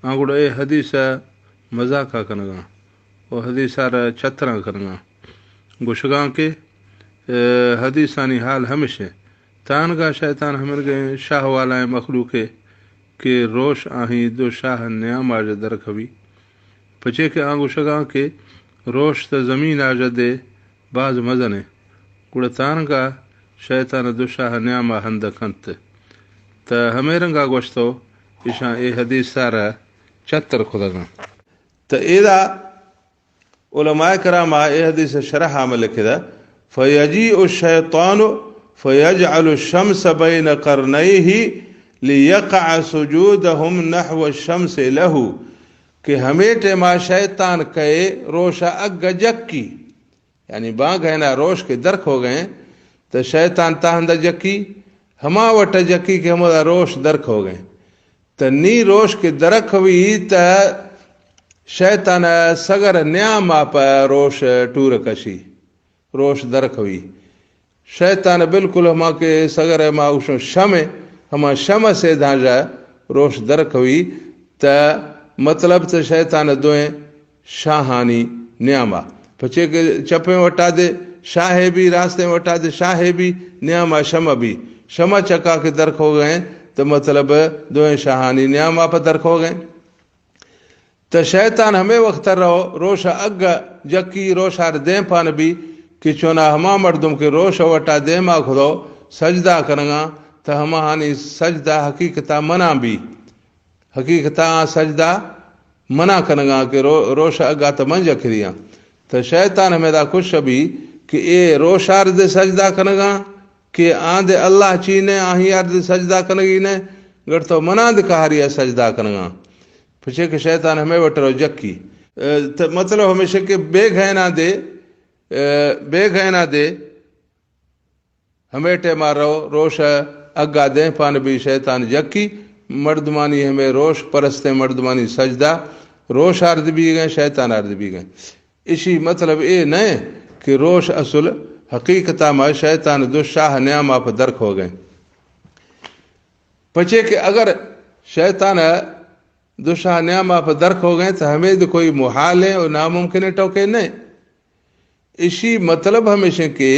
آں گڑا اے حدیث ءَ مذاق ءَ کنگاں و حدیث ءَ را چتراں کنگاں۔ گوشگاں کہ، اے، حدیثانی حال ہمش ایں۔ تانگا شیطان ہمرگیں شاہ والائیں مخلوقے کہ روش آہی دو شاہ نیام آژ درکوی۔ پچے کہ آں گوشگاں کہ روش تہ زمین آژ دے باز مزن ایں۔ گڑا تانگا شیطان دو شاہ نیام آ ہند کنت۔ تہ ہمے رنگا گوشتو، ایشاں اے حدیث سارا چتر کتگاں۔ تہ ایدا علماء کرام اے حدیث شرح ہم لکھدا، فیجیء الشیطان فیجعل الشمس بین قرنیہ لیقع سجودہم نحو الشمس لہ، کہ ہمے ٹیما شیطان کئے روشا اگا جکی، یعنی بانگھینا روش کہ درکھوگیں، تہ شیطان تہندا جکی، ہما وٹا جکی کہ ہمودا روش درکھوگیں۔ تہ نی روش کہ درکھوی، تہ شیطان سگر نیام آ پہ روش ٹور کشی، روش درکھوی۔ شیطان بالکل ہما کہ سگر ما اوشوں شمع، ہما شمع سے دھانجا روش درکھوی، تہ مطلب تہ شیطان دوئیں شاہانی نیاما۔ پچے کہ چپیں وٹا دے شاہے بی، راستیں وٹا دے شاہے بی، نیاما شمع بی۔ شمع چکا کہ درکھوگیں، تہ مطلب دوئیں شاہانی نیاما پہ درکھوگیں۔ تہ شیطان ہمے وخت رو، روش اگا جکی روشار دیم پان بی، کہ چونا ہما مردم کہ روش وٹا دیما کھدو سجدہ کنگا، تہ ہماہانی سجدہ حقیقتا منع بی۔ حقیقتا آ سجدہ منع کنگا کہ رو-، روش اگا تہ من جکریاں۔ تہ شیطان ہمیدا خوش بی کہ اے روشار دے سجدہ کنگا کہ آن دے اللہ چی نہ، آہی آر دے سجدہ کنگی نہ، گڑ تو منع دے کہاری سجدہ کنگا۔ پچے کہ شیطان ہمے وٹرو جکی۔ اے، تہ مطلب ہمیشہ کہ بے گھینا دے، اے، بے گھینا دے، ہمے ٹیما رو، روش اگا دیم پان بی شیطان جکی، مردمانی ہمے روش پرستیں مردمانی سجدہ روش آرد بیگیں، شیطان آرد بیگیں۔ اشی مطلب اے نہ کہ روش اصل حقیقتا ما شیطان دو شاہ نیاما پہ درکھوگیں۔ پچے کہ اگر شیطان دو شاہ نیاما پہ درکھوگیں، تہ ہمے دو کوئی محالیں و ناممکنیں ٹوکے نہ۔ اشی مطلب ہمیشیں کہ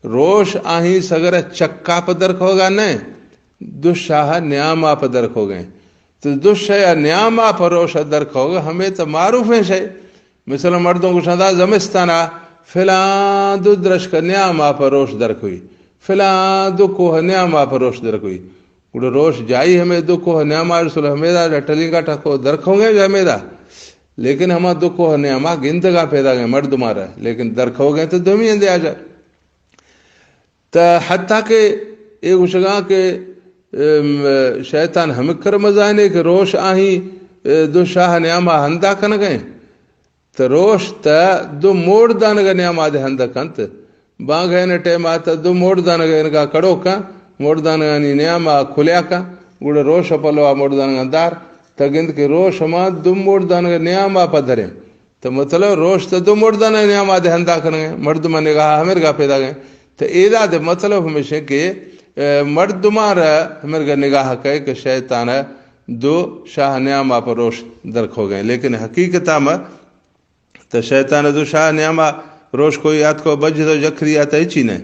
روش آہی سگر چکا پہ درکھوگا نہ، دو شاہ نیاما پہ درکھوگیں۔ تہ دو شاہ نیاما پہ روش درکھوگا ہمے تہ معروفیں شے۔ مثلا مردم گوشاں دا زمستانا فلان دو درشک نیاما پہ روش درکھوی، فلان دو کوہ نیاما پہ روش درکھوی۔ گڑا روش جائی ہمے دو کوہ نیاما، رسول ہمیدا ٹلینگا ٹکو درکھوگیں جو ہمیدا۔ لیکن ہما دو کوہ نیاما گندگا پیداگیں مردمارا، لیکن درکھوگیں تہ دومی اندے آجا۔ تہ حتی کہ اے گوشگاں کہ، ام، شیطان ہمکر مزانے کہ روش آہی، اے، دو شاہ نیاما ہندا کنگیں۔ تہ روش تہ دو موڑ دانگا نیاما دے ہندا کنت۔ بانگھین ٹیما تہ دو موڑ دانگا انگا کڑو کن، موڑ دانگانی نیاما کھلیا کن، گڑا روش پلوا موڑ دانگا دار، تہ گند کہ روش ہما دو موڑ دانگا نیاما پدریں۔ تہ مطلب روش تہ دو مردان نیاما دے ہندا کنگیں، مردم نگاہ ہمرگا پیداگیں۔ تہ ایدا دے مطلب ہمیشیں کہ، اے، مردمان را ہمرگا نگاہ کئے کہ شیطان دو شاہ نیاما پہ روش درکھوگیں۔ لیکن حقیقتا ما تہ شیطان دو شاہ نیاما روش کوئی آتکو بجھتو جکھری آتا ہچی نہ۔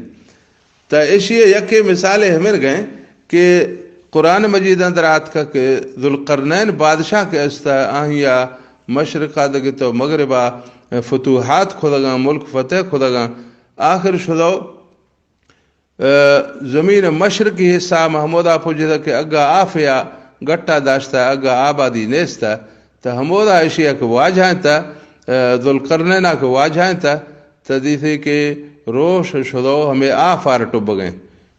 تہ ایشی یکے مثالے ہمرگیں کہ قرآن مجید اندر آتکا کہ ذوالقرنین بادشاہ کہ استا، آہیا مشرقا دگہ تو مغربا فتوحات کھدگاں، ملک فتح کھدگاں، آخر شدو، اے، زمین مشرقی حصہ ہمودا پجدہ کہ اگا آفیا گٹا داشتا، اگا آبادی نیستا، تہ ہمودا ایشیا کہ واجہائیں تہ، اے، ذوالقرنینا کہ واجہائیں تہ، تہ دیثی کہ روش شدو ہمے آفار ٹبگیں۔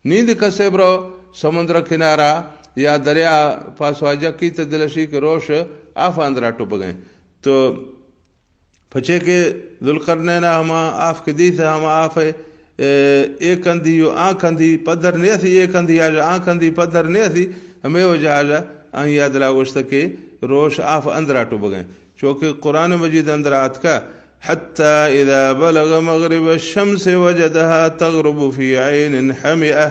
نیند کسے برو سمندر کنارا یا دریا پاسوا جکی تہ دلشی کہ روش آفا اندرا ٹبگیں۔ تو پچے کہ ذوالقرنینا ہما آف کہ دیث، ہما آف، اے، اے کندھی و آ کندھی پدر نیثی، اے کندھی آجا آ کندھی پدر نیثی، ہمے وجہ آجا آہی آدلا گوشت کہ روش آف اندرا ٹبگیں۔ چونکہ قرآن مجید اندرا آتکا حتى إذا بلغ مغرب الشمس وجدها تغرب في عين حمئة۔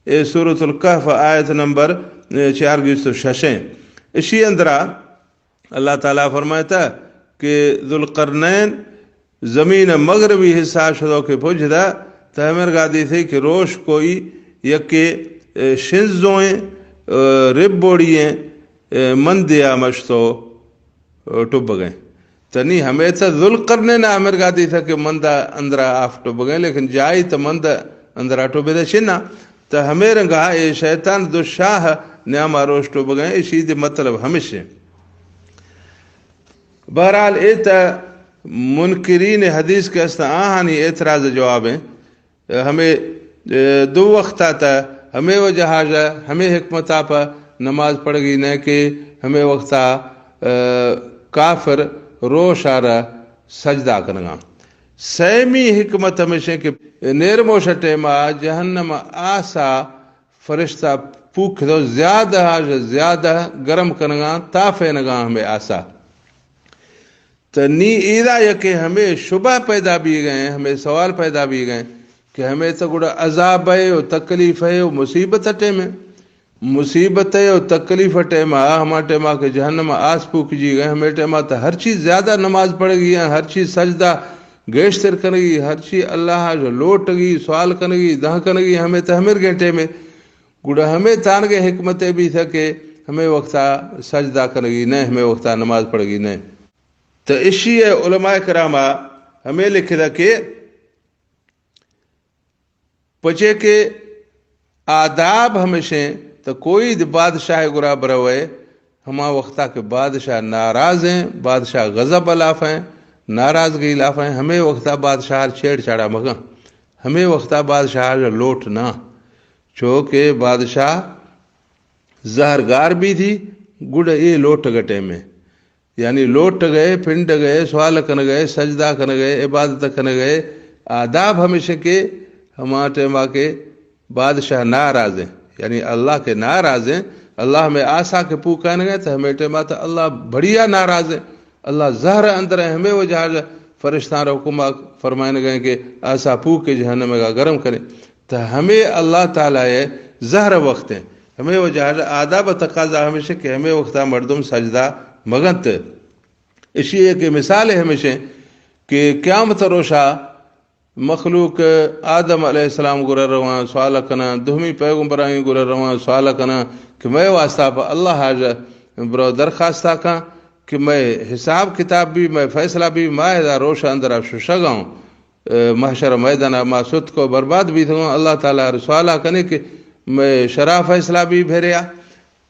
اے سورة الکہف آیت نمبر، اے، چار گیست و ششیں۔ اشی اندرا اللہ تعالیٰ فرمائتا کہ ذوالقرنین زمین مغربی حصہ شدو کہ پجدا، تہ ہمرگا دیثے کہ روش کوئی یکے، اے، شنزوئیں، اے، ربوڑییں، اے، مندیا مشتو، اے، ٹبگیں۔ تنی ہمے تہ ذوالقرنین ہمرگا دیثا کہ مندا اندرا آف ٹبگیں، لیکن جائی تہ مند اندرا ٹبے دے چنا۔ تہ ہمے رنگا اے شیطان دو شاہ نیاما روش ٹبگیں، اشی دی مطلب ہمشیں۔ بہرحال، اے تہ منکرین حدیث کہ استاں، آہانی اعتراض جوابیں۔ ہمے، اے، دو وقتا تہ ہمے وجہا ژہ، ہمے حکمتا پہ نماز پڑھگی نہ کہ ہمے وقتا، اے، کافر روشا را سجدہ کنگاں۔ سیمی حکمت ہمیشیں کہ نیرموش ٹیما جہنم آسا فرشتہ پوک دو زیادہ ژہ زیادہ گرم کنگاں، تافینگاں ہمے آسا۔ تہ نی ایدا یکے ہمے شبہ پیدا بیگیں، ہمے سوال پیدا بیگیں کہ ہمے تہ گڑا عذاب ہے و تکلیف ہے و مصیبت ٹیمے۔ مصیبت ہے و تکلیف ٹیما، ہما ٹیما کہ جہنم آس پوک جیگیں، ہمے ٹیما تہ ہر چیز زیادہ نماز پڑھگی ہیں، ہر چیز سجدہ گیشتر کنگی، ہر چیز اللہ ژہ لوٹگی، سوال کنگی، دہ کنگی، ہمے تہ ہمرگیں ٹیمے۔ گڑا ہمے تانگے حکمت بیثہ کہ ہمے وقتا سجدہ کنگی نہ، ہمے وقتا نماز پڑھگی نہ۔ تہ اشی علماء کراما ہمے لکھدا کہ پچے کہ آداب ہمیشیں، تہ کوئی دی بادشاہ گرا بروے، ہما وقتا کہ بادشاہ ناراضیں، بادشاہ غضب لافیں، ناراضگی لافیں، ہمے وقتا بادشاہ چھیڑ چھاڑا مگن، ہمے وقتا بادشاہ لوٹ نہ، چو کہ بادشاہ زہر گار بیثی، گڑا اے لوٹگ ٹیمے۔ یعنی لوٹگ ئے، پنڈگ ئے، سوال کنگ ئے، سجدہ کنگ ئے، عبادت کنگ ئے، آداب ہمیشیں کہ ہما ٹیما کہ بادشاہ ناراضیں، یعنی اللہ کہ ناراضیں، اللہ ہمے آسا کہ پوکانگیں، تہ ہمے ٹیما تہ اللہ بڑیا ناراضیں، اللہ زہر اندریں، ہمے وجہا فرشتاں را حکما فرمائنگیں کہ آسا پوک جہنم گا گرم کریں۔ تہ ہمے اللہ تعالیٰ ءِ زہر وقت ایں۔ ہمے وجہ ءَ آداب ءِ تقاضا ہمیشیں کہ ہمے وقتا مردم سجدہ مگنت۔ اشی ءِ کہ مثال ہمیشیں کہ قیامت ءِ روشا مخلوق آدم علیہ السلام گورا رواں سوال کناں، دومی پیغمبرانی گورا رواں سوال کناں کہ مئے واسطہ پہ اللہ حاجہ برو درخواستا کن کہ مئے حساب کتاب بی، مئے فیصلہ بی، ما ادا روش اندرا ششگاؤں۔ اے، محشر میدان ما ستک و برباد بیتگوں، اللہ تعالیٰ ءَ سوالا کنے کہ مئے شرع فیصلہ بی بھریا۔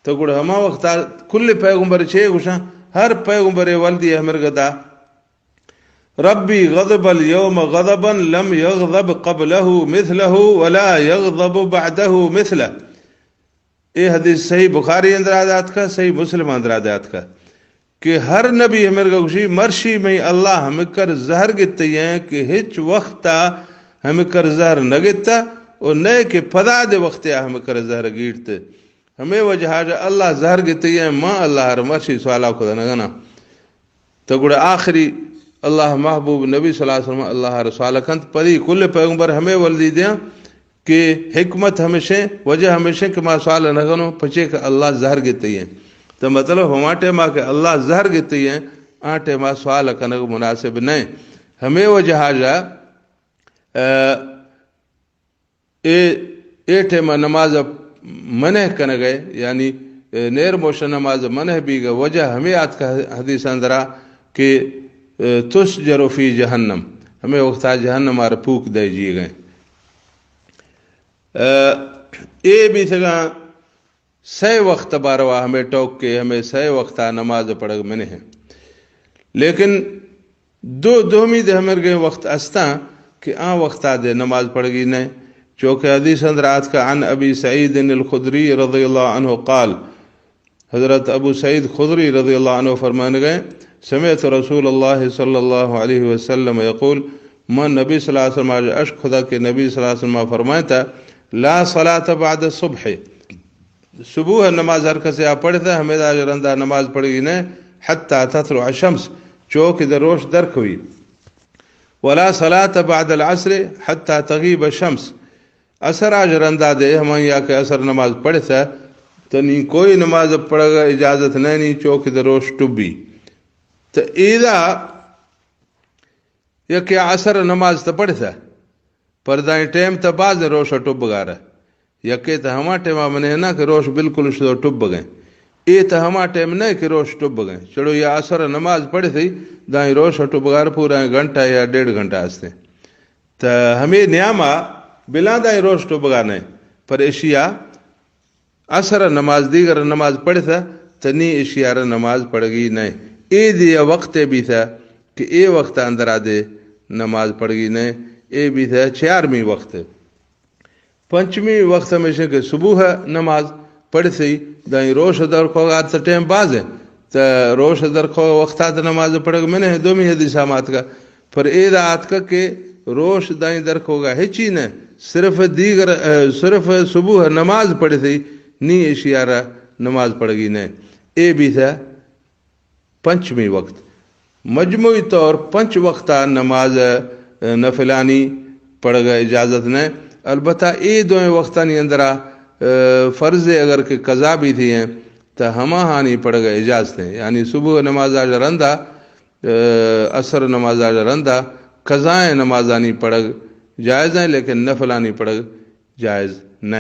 تو گڑا ہما وقتا کل پیغمبر چے گوشاں؟ ہر پیغمبر ولدی ہمرگدا، ربی غضب اليوم غضبا لم يغضب قبله مثله ولا يغضب بعده مثله۔ اے حدیث صحیح بخاری اندرا داتکا، صحیح مسلم اندرا داتکا کہ ہر نبی ہمرگا گوشی، مرشی مئی اللہ ہمکر زہر گتئی ایں کہ ہچ وقتا ہمکر زہر نہ گتا و نئے کہ پدا دے وقتیا ہمکر زہر گیڑت۔ ہمے وجہا ژہ اللہ زہر گتئی ایں، ما اللہ ءَ مرشی سوالا کدا نہ گناں۔ تو گڑا آخری اللہ محبوب نبی صلی اللہ علیہ وسلم اللہ ءَ سوال کنت، پدی کل پیغمبر ہمے ولدی دیاں کہ حکمت ہمیشیں، وجہ ہمیشیں کہ ما سوال نہ کنوں، پچے کہ اللہ زہر گتئی ایں۔ تو مطلب ہما ٹیما کہ اللہ زہر گتئی ایں، آ ٹیما سوال کنگ مناسب نہ ایں۔ ہمے وجہا ژہ، اے، اے، اے ٹیما نماز منع کنگ ئے، یعنی، اے، نیر موشن نماز منع بیگ ءِ وجہ ہمے آتکا حدیث اندرا کہ، اے، تسجر فی جہنم، ہمے وقتا جہنم ءَ را پوک دئے جیگ ئے۔ اے، اے بیتگاں سئے وقت باروا ہمے ٹوک کہ ہمے سئے وقتا نماز پڑھگ منع ایں۔ لیکن دو دومی دے ہمرگیں وقت استاں کہ آ وقتا دے نماز پڑھگی نئے۔ چوکہ حدیث اندر آتکا، عن ابی سعید الخدری رضی اللہ عنہ قال، حضرت ابو سعید خدری رضی اللہ عنہ فرمائنگے، سمعت رسول اللہ صلی اللہ علیہ وسلم یقول، من نبی صلی اللہ علیہ وسلم ءَ اشکدا کہ نبی صلی اللہ علیہ وسلم فرمائتا، لا صلاة بعد الصبح، صبح نماز ہر کسے آ پڑھتا، ہمیدا رندا نماز پڑھگی نئے، حتی تطلع الشمس، چوکہ دے روش درکوی۔ ولا صلاة بعد العصر حتى تغيب الشمس۔ عصر آج رندا دے ہمایا کہ عصر نماز پڑھتا، تو نی کوئی نماز پڑھگا اجازت نہیں، نی چوک دے روش ٹبی۔ تو ایدا یکے عصر نماز تو پڑھتا، پر دائیں ٹائم تو باز روش ٹبگارا۔ یکے تو ہما ٹائما منے نہ کہ روش بالکل شدو ٹبگیں۔ اے تو ہما ٹائم نہ کہ روش ٹبگیں۔ چڑو یا عصر نماز پڑھتی، دائیں روش ٹبگار پورا گھنٹہ یا ڈیڑھ گھنٹہ ہستے۔ تو ہمے نیاما بلا دائیں روش ٹبگا نہ، پر اشیا عصر نماز دیگر نماز پڑھتا، تو نی اشیارا نماز پڑھگی نہ۔ اے دیا وقت بیتا کہ اے وقت اندرا دے نماز پڑھگی نہ۔ اے بیتا چیارمی وقت۔ پنچمی وقت ہمیشہ کہ صبح نماز پڑھتی، دائیں روش درکھوگا تو ٹائم باز ہے، تو روش درکھو وقتا تو نماز پڑھگ منے۔ دومی حدیث ہم آتکا، پر ایدا آتکا کہ روش دائیں درکھوگا ہچی نہ، صرف دیگر، اے، صرف صبح نماز پڑھتی، نی اشیارا نماز پڑھگی نہ۔ اے بیتا پنچمی وقت۔ مجموعی طور پنچ وقتا نماز، اے، نفلانی پڑھگا اجازت نہ۔ البتہ اے دوئیں وقتانی اندرا، اے، فرض اگر کہ قضا بیتی ہیں، تو ہماہانی پڑھگا اجازت ہیں۔ یعنی صبح نماز آج رندا، اے، عصر نماز آج رندا قضائیں نمازانی پڑھگ جائز ہیں، لیکن نفلانی پڑھگ جائز نہ۔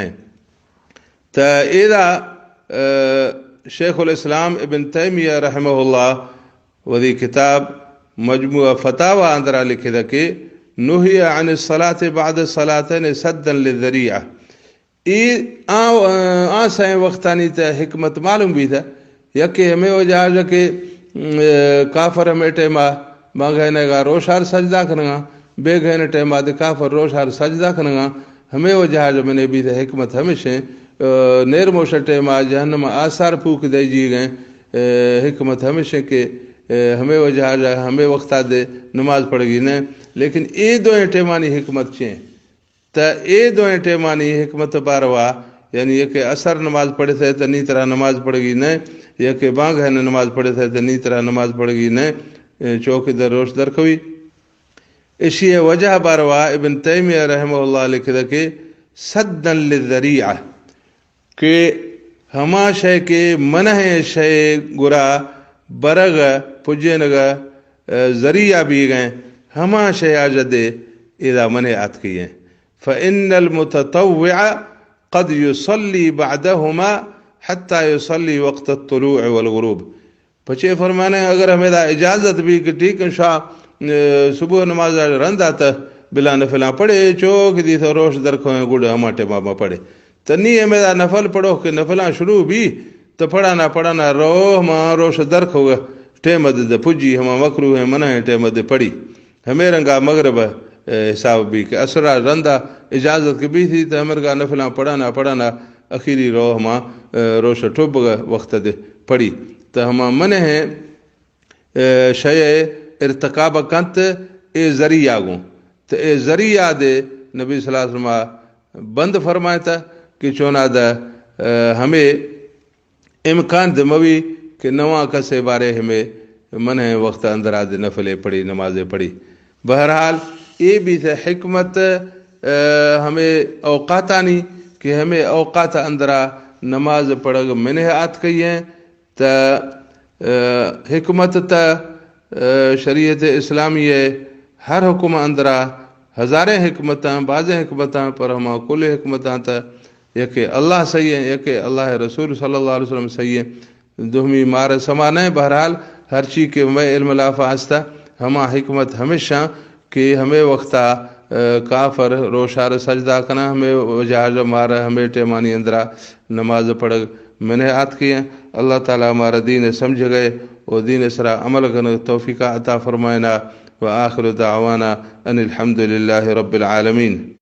تا ایدا، اے، شیخ الاسلام ابن تیمیہ رحمہ اللہ وثی کتاب مجموعہ فتاوی اندرا لکھتا کہ نهي عن الصلاة بعد الصلاتين سدا للذريعة۔ اے آ، آ سئیں وقتانی تا حکمت معلوم بیتا۔ یکے ہمے وجہ ہے کہ، اے، کافر ہمے ٹائما بانگھینگا روشار سجدہ کنگا، بے گھین ٹائما دے کافر روشار سجدہ کنگا۔ ہمے وجہ ہے منے بیتا حکمت ہمیشیں، اے، نیر موش ٹائما جہنم آثار پوک دے جی گئے، اے، حکمت ہمیشیں کہ، اے، ہمے وجہ ہے ہمے وقتا دے نماز پڑھگی نہ۔ لیکن اے دوئیں ٹائمانی حکمت چیں؟ تا اے دوئیں ٹیمانی حکمت باروا، یعنی یکے عصر نماز پڑھتے تا نی ترا نماز پڑھگی نہ، یکے بانگھن نماز پڑھتے تا نی ترا نماز پڑھگی نہ، اے، چوکہ در روش درکوی۔ اشی وجہ باروا ابن تیمیہ رحمہ اللہ لکھتا کہ سدا للذریعہ، کہ ہما شے کہ منہیں شے گرا برگ پجینگ، اے، ذریعہ بیگیں، ہما شے آجدے ادا منع آتکی ہیں۔ فإن المتطوع قد يصلي بعدهما حتى يصلي وقت الطلوع والغروب۔ پچے فرمانے، اگر ہمیں دا اجازت بھی کہ ٹھیک ہے شاہ، اے، صبح نماز رند آتا بلا نفلاں پڑھے، چوک دی تو روش درکھویں گڑ ہما ٹیما ما پڑھے۔ تنی ہمیں دا نفل پڑھو کہ نفلاں شروع بھی تو پڑھانا پڑھانا روح ما روش درکھوگا ٹیم دے پجی ہما مکروہ ہیں منع ہیں ٹیم دے پڑھی۔ ہمے رنگا مغرب، اے، حساب بھی کہ عصر رندا اجازت کے بھی تھی تو ہمرگا نفلاں پڑھانا پڑھانا اخیری روح ما، اے، روش ٹوب وقت دے پڑھی۔ تو ہما منع ہیں، اے، شے ارتکاب کنت اے ذریعہ گوں۔ تو اے ذریعہ دے نبی صلی اللہ علیہ وسلم بند فرمائتا کہ چونا دا، اے، ہمیں امکان دے موی کہ نواں کسے بارے ہمیں منع وقت اندرا دے نفلے پڑھی، نمازے پڑھی۔ بہرحال، اے بھی سے حکمت، اے، ہمیں اوقاتانی کہ ہمیں اوقات اندرا نماز پڑھگ منع آتکی ہیں، تا، اے، حکمت تا، اے، شریعت اسلامی ہے ہر حکم اندرا ہزاریں حکمتاں، بازیں حکمتاں، پر ہما کل حکمتاں تا یکے اللہ صحیح ہے، یکے اللہ رسول صلی اللہ علیہ وسلم صحیح ہے۔ دومی مار سما نہ، بہرحال ہرچی کہ میں علم لافا ہستا، ہما حکمت ہمیشہ کہ ہمیں وقتا، اے، کافر روشار سجدہ کنا، ہمیں وجہ مار ہمیں ٹیمانی اندرا نماز پڑھگ منع آتکی ہیں۔ اللہ تعالی مار دین سمجھ گئے و دین سرا عمل کنگ توفیق عطا فرمائنا۔ وآخر دعوانا ان الحمد لله رب العالمين۔